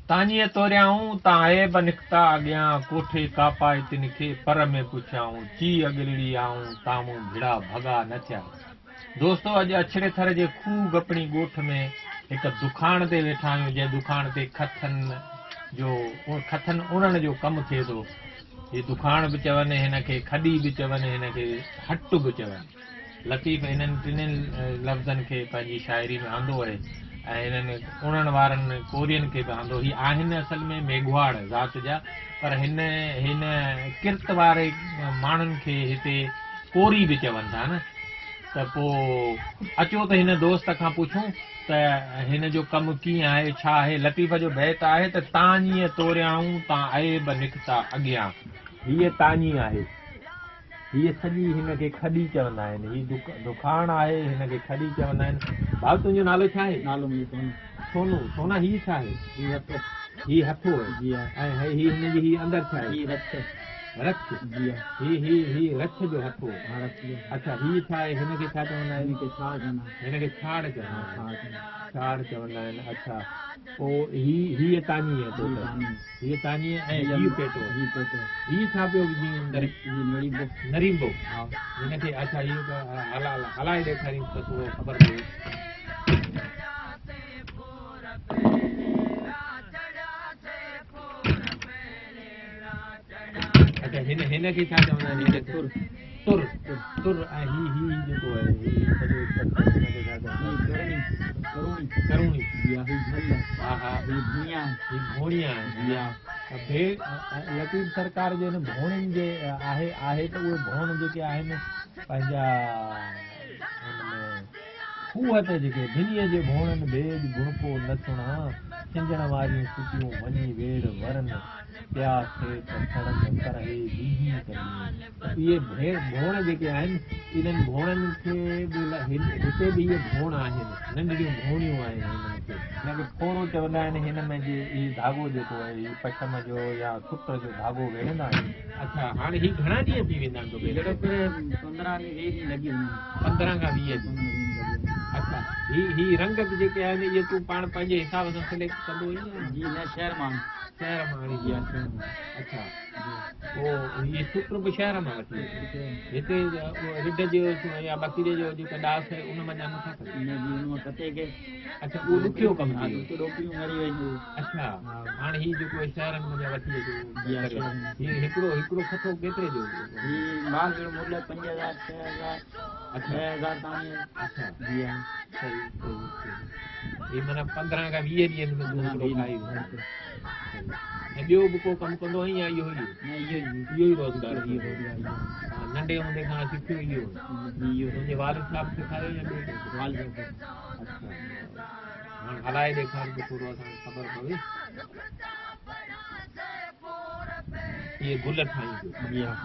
تاڃيء توريائون، تان عيب نڪتا اڳيان، ڪوٺي ڪاپائي تن کي، پر ۾ پڇيائون، چي اڳلڙي آئون، تان مون ڀڙا ڀڳا نه ٿيا. دوستو اڄ اڇڙي ٿر جي کوهه گپڻي ڳوٺ ۾ هڪ دکاڻ تي ويٺا آهيون، جنهن دکاڻ تي کٿن جو کٿن اڻڻ جو ڪم ٿئي ٿو. هي دکاڻ به چون، هن کي کڏي به چون، هن کي هٽ به چون. لطيف انهن ٽنهين لفظن کي پنهنجي شاعري ۾ آندو آهي ۽ انهن اڻڻ وارن ڪورين کي به آندو. هي آهن اصل ۾ ميگهواڙ ذات جا پر هن هن ڪرت واري ماڻهن کي هتي ڪوري به چون ٿا نه ته پوء اچو ته هن دوست کان پڇون ته هن جو ڪم ڪيئن آهي ڇا آهي. لطيف جو بيت آهي ته تاڃيء توريائون تان عيب نڪتا اڳيان. هيء تاڃي آهي. هيء سڄي هن کي کڏي چوندا آهن. هي دکاڻ آهي، هن کي کڏي چوندا آهن. ڀاء تنهنجو نالو ڇا آهي؟ نالو منهنجو سونو. سونو، سونا هيء ڇا آهي؟ هي هٿو. هي هٿو آهي. جي ها. ۽ هي هن جي هي اندر ڇا آهي؟ هي رڇ. رڇ؟ جي ها. هي هي هي رڇ جو هٿو. ها رڇ جو. اڇا هي ڇا آهي؟ هن کي ڇا چوندا آهن؟ هن کي ڇاڙ چوندا آهن. هن کي ڇاڙ چوندا آهن. ها ڇاڙ چوندا آهن. ڇاڙ چوندا آهن. اڇا پوء هي هيء تاڃي آهي پوء هي ته. تاڃي. هيء تاڃي ۽ هيء پيٽو. هي پيٽو. هيء ڇا پيو وجهين اندر؟ هي نرينبو. نرينبو. ها. هن کي اڇا هيء هلائي ڏيکارين ته ٿورو خبر پوي. اڇا هن هن کي ڇا چوندا آهن؟ هن کي تر. تر. تر ۽ هي هي جيڪو آهي هي سڄو اسٽرڪچر هن کي ڇا چوندا آهن؟ هي ڪرڻي. ڪروڻي. ڪروڻي. جي ها هي جهل آهي. ها ها. هي ڀوڻيا آهي. هي ڀوڻيا آهي. جي ها. ڀي لطيف سرڪار جي هن ڀوڻين جي آهي آهي ته اهي ڀوڻ جيڪي آهن پنهنجا هن ۾ کوهه تي جيڪي ڀنيء جي ڀوڻن ڀيڄ ڀڻڪو نه سڻان سنجڻ واريون ستيون وڃي ويڙهه ورن پيا سي ته سڙن پر هي بيهين ته ڏين. ته اهي ڀوڻ جيڪي آهن انهن ڀوڻن کي به هتي به اهي ڀوڻ آهن ننڍڙيون ڀوڻيون آهن هنن کي. هن کي ڦورو چوندا آهن هن ۾ جي هي ڌاڳو جيڪو آهي هي پشم جو يا سٽ جو ڌاڳو ويڙهندا آهن. اڇا هاڻي هي گهڻا ڏينهن پي ويندا آهن توکي؟ جهڙو ڪري 15 ڏينهن 20 ڏينهن لڳي وڃن. 15 کان 20 ڏينهن. اڇا هي هي رنگ به جيڪي آهن اهي تون پاڻ پنهنجي حساب سان سليڪٽ ڪندو آهين يا؟ جي نه شهر مان. شهر مان آڻيندو جي ها شهر مان. اڇا پوء هي سٽ به شهر مان وٺي اچ. هتي رڍ جو يا ٻڪري جو جيڪو ڏاس آهي ان منجهان نٿا ڪڍو؟ نه جي ان مان ڪتي کي. اڇا اهو ڏکيو ڪم ٿي ويو. ڏوڪريون مري ويون. اڇا هاڻي هي جيڪو شهرن منجهان وٺي اچو. هي هڪڙو هڪڙو کٿو ڪيتري جو؟ هي مال جو ملهه 5000 6000 6000 تائين. اڇا جي ها. صحيح صحيح صحيح. هي معنيٰ 15 کان 20 ڏينهن ۾ تون هڪڙو ٺاهي ويندو. ۽ ٻيو به ڪو ڪم ڪندو آهين يا اهو ئي؟ نه اهو ئي. اهو ئي روزگار اهو ئي روزگار. ها ننڍي هوندي کان سکيو اهو؟ جي اهو. تنهنجي والد صاحب سيکاريو يا ٻئي ڪنهن سيکاريو؟ والد صاحب. اڇا هاڻ هلائي ڏيکار ته ٿورو اسان کي خبر پوي. اهي گل ٺاهين پيو. جي ها.